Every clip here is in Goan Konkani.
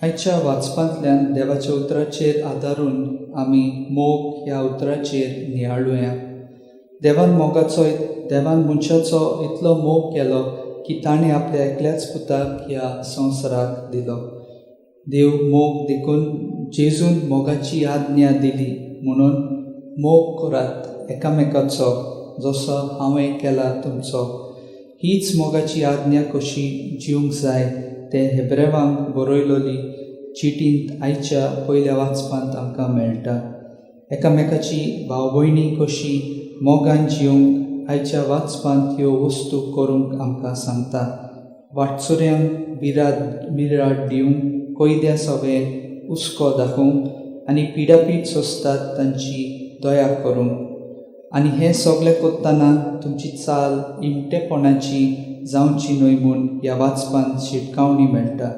आयच्या वाचपांतल्यान देवाच्या उतराचेर आदारून आमी मोग ह्या उतराचेर नियाळुया. देवान मोगाचो, देवान मनशाचो इतलो मोग केलो की ताणें आपल्या एकल्याच पुताक ह्या संवसाराक दिलो. देव मोग देखून जेजून मोगाची आज्ञा दिली, म्हणून मोग करात एकामेकाचो जसो हांवें केला तुमचो. हीच मोगाची आज्ञा कशी जिवंक जाय तें हेब्रेवांक बरयलोली चिटींत आयच्या पयल्या वाचपांत आमकां मेळटा. एकामेकाची भाव भयणी कशी मोगान जिवंक आयच्या वाचपांत ह्यो वस्तू करूंक आमकां सांगता. वाटसुऱ्यांक बिराड दिवंक, कैद्या सवें हुस्को दाखोवंक आनी पिडापीड सोंसतात तांची दया करूंक. आनी हें सगळें करतना तुमची चाल इमटेपणाची जावची न्हय म्हूण ह्या वाचपांत शिटकावणी मेळटा.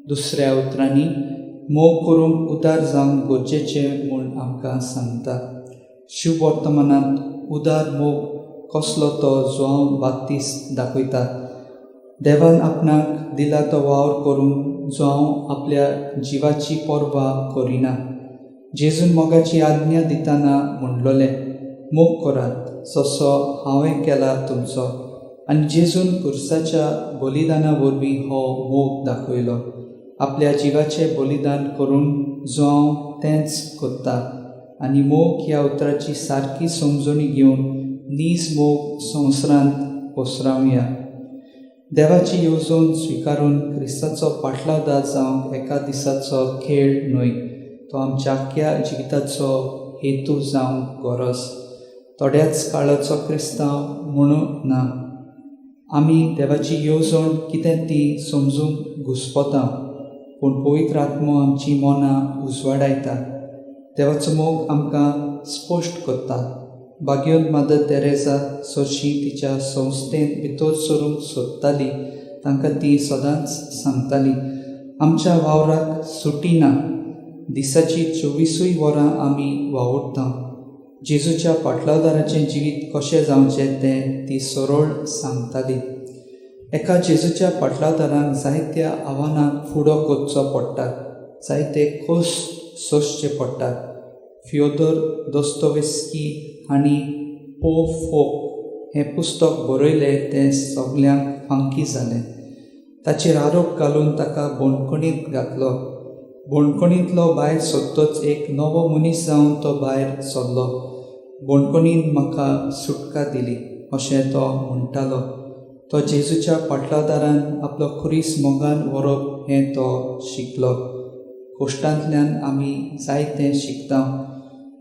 दुसऱ्या उतरांनी मोग करूंक उदार जावंक गरजेचें म्हूण आमकां सांगता. शुभवर्तमानांत उदार मोग कसलो तो जुआंव बाप्तीस्त दाखयता. देवान आपणाक दिला तो वावर करूंक जुआंव आपल्या जिवाची पर्वा करिना. जेजून मोगाची आज्ञा दितना म्हणलोलें, मोग करात जसो हांवें केला तुमचो. आनी जेजून खुर्साच्या बलिदाना वरवीं हो मोग दाखयलो. आपल्या जिवाचें बलिदान करून जुआंव तेंच करता. आनी मोग ह्या उतराची सारकी समजणी घेवन नीज मोग संवसारांत पसरावया. देवाची येवजण स्विकारून क्रिस्ताचो पाटलावदार जावंक एका दिसाचो खेळ न्हय, तो आमच्या आख्ख्या जिविताचो हेतू जावंक गरज. थोड्याच काळाचो क्रिस्तांव म्हणून ना, आमी देवाची येवजण कितें ती समजूंक घुस्पता, पूण पवित्र आत्मो आमची मनां उजवाडायता. देवाचो मोग आमकां स्पश्ट करता. भाग्योन मदर तेरेजा सरशी तिच्या संस्थेंत भितर सरूंक सोदताली तांकां ती सदांच सांगताली, आमच्या वावराक सुटी ना, दिसाची 24 वरां आमी वावुरता. जेजूच्या पाटलावदाराचें जिवीत कशें जावचें तें ती सरळ सांगताली. एका जेजूच्या पाटलावदारांक जायत्या आव्हानांक फुडो करचो पडटा, जायते कश्ट सोंसचे पडटात. फ्योदोर दोस्तोव्स्की हांणी पो फोक हें पुस्तक बरयलें तें सगल्यांक फांकी जालें. ताचेर आरोप घालून ताका बंदखणींत घातलो. बंदखणींतलो भायर सरतच एक नवो मनीस जावन तो भायर सरलो. बंदखणीन म्हाका सुटका दिली अशें तो म्हणटालो. तो जेजूच्या पाटलावदारान आपलो खुरीस मोगान व्हरप हें तो शिकलो. कश्टांतल्यान आमी जायतें शिकता,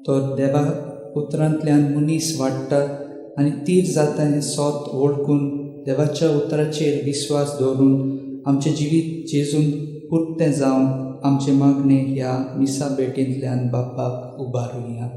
तर देवा उतरांतल्यान मनीस वाडटा आनी तीर जाता हें सत वळखून देवाच्या उतराचेर विस्वास दवरून आमचें जिवीत जेजून पुरतें जावन आमचें मागणें ह्या मिसा भेटींतल्यान बापाक उबारुया.